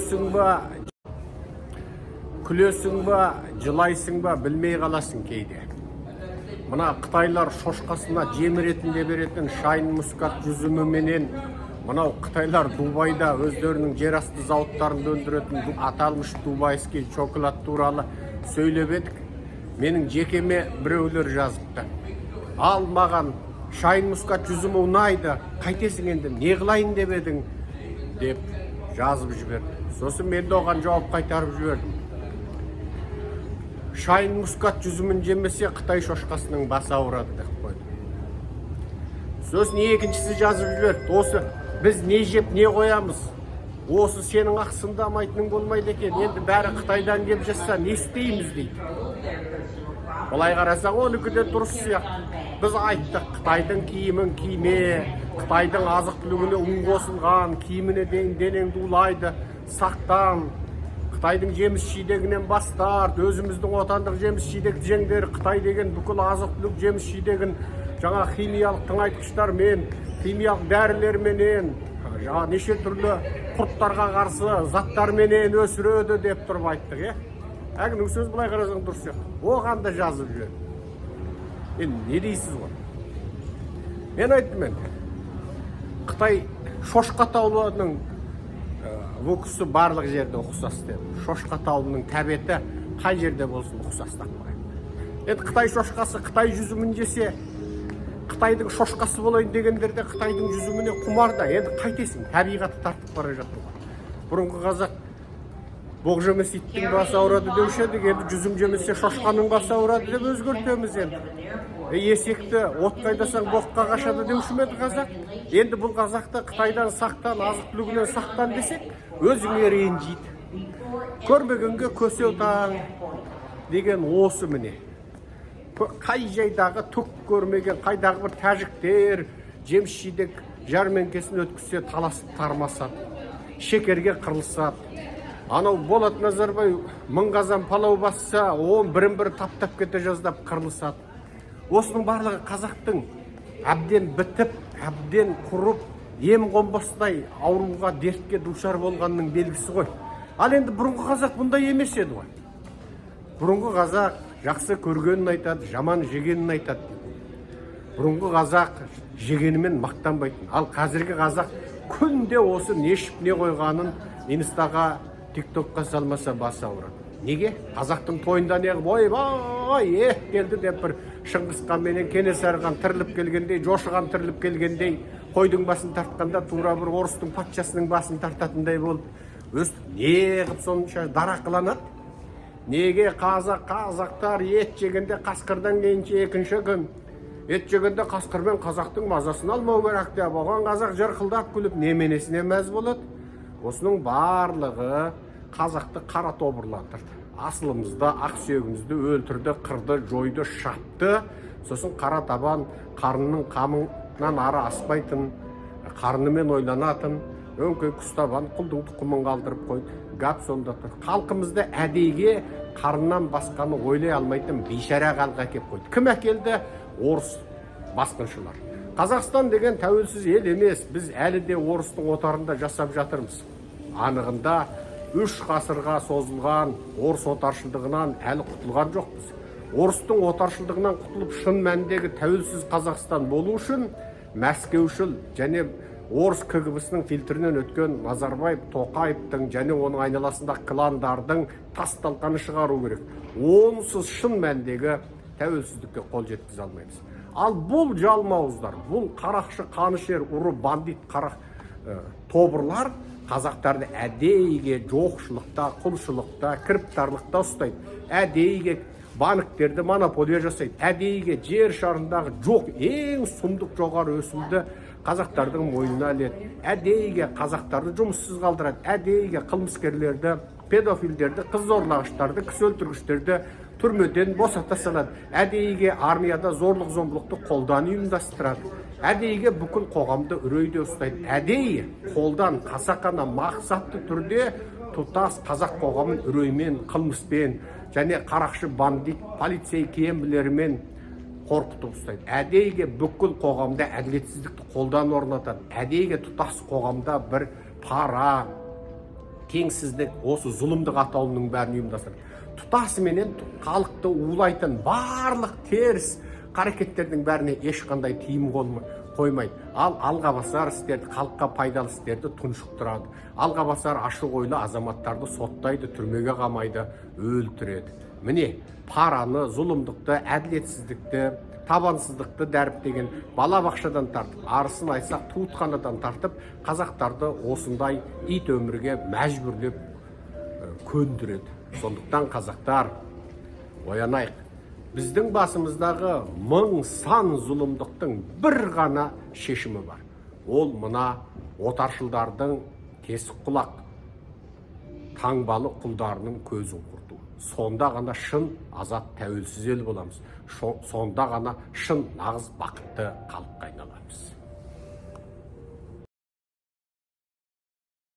Күлесің ба, күлесің ба, жылайсың ба, білмей қаласың кейде. Мына қытайлар шошқасына жем ретінде беретін шайн мускат жүзіміменен мынау қытайлар Дубайда өздерінің жерасты зауыттарында өндіретін аталмыш дубайский шоколад туралы сөйлеп едік. Менің жекеме біреулер жазыпты. Ал маған шайн мускат жүзімі ұнайды, қайтесің енді, не қылайын деп едің деп жазып жіберді. Сосын мен де оған жауап қайтарып жібердім. Шайн мускат жүзімін жемесе қытай шошқасының басы ауырады деп қойдым. Сосын екіншісі жазып жіберді. Осы біз не жеп не қоямыз? Осы сенің ақ сындамайтының болмайды екен. Енді бәрі Қытайдан келіп жатса не істейміз дейді. Былай қарасақ, оныкі де дұрыс сияқты. Біз айттық, Қытайдың киімін киме, Қытайдың азық-түлігіне ұн қосылған, киіміне дейін денеңді улайды, сақтан. Қытайдың жеміс жидегінен бас тарт, өзіміздің отандық жеміс жидек жеңдер, Қытай деген бүкіл азық-түлік жеміс жидегін жаңа химиялық тыңайтқыштармен, химиялық дәрілерменен, жаңа неше түрлі құрттарға қарсы заттарменен өсіреді деп тұрып айттық, е? Әлгінің сөзі былай қарасаң дұрыс сияқты. Оған да жазып жіберді. Енді не дейсіз ғой? Мен айттым енді. Қытай шошқа таулының вкусы барлық жерде ұқсас дедім. Шошқа таулының тәбеті қай жерде болсын ұқсас деп қояйын. Енді Қытай шошқасы Қытай жүзімін жесе, Қытайдың шошқасы болайын дегендерде Қытайдың жүзіміне құмар да. Енді қайтесің, табиғаты тартып бара жатыр ғой. Бұрынғы қазақ боқ жемесе иттің басы ауырады деуші едік, енді жүзім жемесе шошқаның басы ауырады деп өзгертеміз енді. Есекті отқа айдасаң боққа қашады деуші ме еді қазақ? Енді бұл қазақты Қытайдан сақтан, азық-түлігінен сақтан десек, өзіңе ренжиді. Көрмегенге көсеу таң деген осы міне. Қай жайдағы түк көрмеген, қайдағы бір тәжіктер жеміс жидек жәрмеңкесін өткізсе таласып тармасады, шекерге қырылысады. Анау Болат Назарбай мың қазан палау басса, он бірін-бірі таптап кете жаздап қырылысады. Осының барлығы қазақтың әбден бітіп, әбден құрып, ем қонбастай ауруға, дертке душар болғанның белгісі ғой. Ал енді бұрынғы қазақ бұндай емес еді ғой. Бұрынғы қазақ жақсы көргенін айтады, жаман жегенін айтады. Бұрынғы қазақ жегенімен мақтанбайтын. Ал қазіргі қазақ күнде осы не ішіп не қойғанын инстаға, тиктокқа салмаса басы ауырады. Неге? Қазақтың тойында не қылып, ойбай, ет келді деп бір Шыңғыс менен Кенесары хан тіріліп келгендей, Жошы хан тіріліп келгендей, қойдың басын тартқанда тура бір орыстың патшасының басын тартатындай болып, өстіп не қылып сонша дарақыланады? Неге қазақтар ет жегенде қасқырдан кейінше екінші күн, ет жегенде қасқыр мен қазақтың мазасын алмау керек деп, оған қазақ жырқылдап күліп неменесіне мәз болады? Осының барлығы қазақты қара тобырландырды. Асылымызды, ақ сүйегімізді өлтірді, қырды, жойды, шапты. Сосын қара табан қарнының қамынан ары аспайтын, қарнымен ойланатын, өңкей құстабан құлдың тұқымын қалдырып қойды. Гап сонда тұр. Халқымызды әдейге қарнынан басқаны ойлай алмайтын бейшара халқы әкеп қойды. Кім әкелді? Орыс басқыншылар. Қазақстан деген тәуелсіз ел емес, біз әлі де орыстың отарында жасап жатырмыз. Анығында 3 ғасырға созылған орыс отаршылдығынан әлі құтылған жоқпыз. Орыстың отаршылдығынан құтылып шын мәніндегі тәуелсіз Қазақстан болу үшін мәскеушіл және орыс КГБ-сінің фильтрінен өткен Назарбаев, Тоқаевтың және оның айналасындағы кландардың тас талқаны шығару керек. Онсыз шын мәніндегі тәуелсіздікке қол жеткізе алмаймыз. Ал бұл жалмауыздар, бұл қарақшы, қанішер, ұры, бандит, қарақ тобырлар қазақтарды әдейіге жоқшылықта, құлшылықта, кіріптарлықта ұстайды. Әдейіге банктерді монополия жасайды. Әдейіге жер шарындағы жоқ ең сұмдық жоғары өсімді қазақтардың мойнына іледі. Әдейіге қазақтарды жұмыссыз қалдырады. Әдейіге қылмыскерлерді, педофилдерді, қыз зорлағыштарды, кісі өлтіргіштерді түрмеден босата салады. Әдейіге армияда зорлық зомбылықты қолдан ұйымдастырады. Әдейіге бүкіл қоғамды үрейде ұстайды. Әдейі қолдан қасақана мақсатты түрде тұтас қазақ қоғамын үреймен, қылмыспен және қарақшы бандит, полицей киембілерімен қорқытып ұстайды. Әдейіге бүкіл қоғамда әділетсіздікті қолдан орнатады. Әдейіге тұтас қоғамда бір пара, теңсіздік, осы зұлымдық атаулының бәрін ұйымдастырады. Тұтасыменен халықты улайтын барлық теріс қарекеттердің бәріне ешқандай тыйым қоймайды. Ал алға басар істерді, халыққа пайдалы істерді тұншықтырады. Алға басар ашық ойлы азаматтарды соттайды, түрмеге қамайды, өлтіреді. Міне, параны, зұлымдықты, әділетсіздікті, табансыздықты дәріптеген балабақшадан тартып, арысын айтсақ туытханадан тартып, қазақтарды осындай ит өмірге мәжбүрлеп көндіреді. Сондықтан қазақтар, оянайық. Біздің басымыздағы мың сан зұлымдықтың бір ғана шешімі бар. Ол мына отаршылдардың тесік құлақ, таңбалы құлдарының көзін құрту. Сонда ғана шын азат тәуелсіз ел боламыз. Сонда ғана шын нағыз бақытты халыққа айналамыз.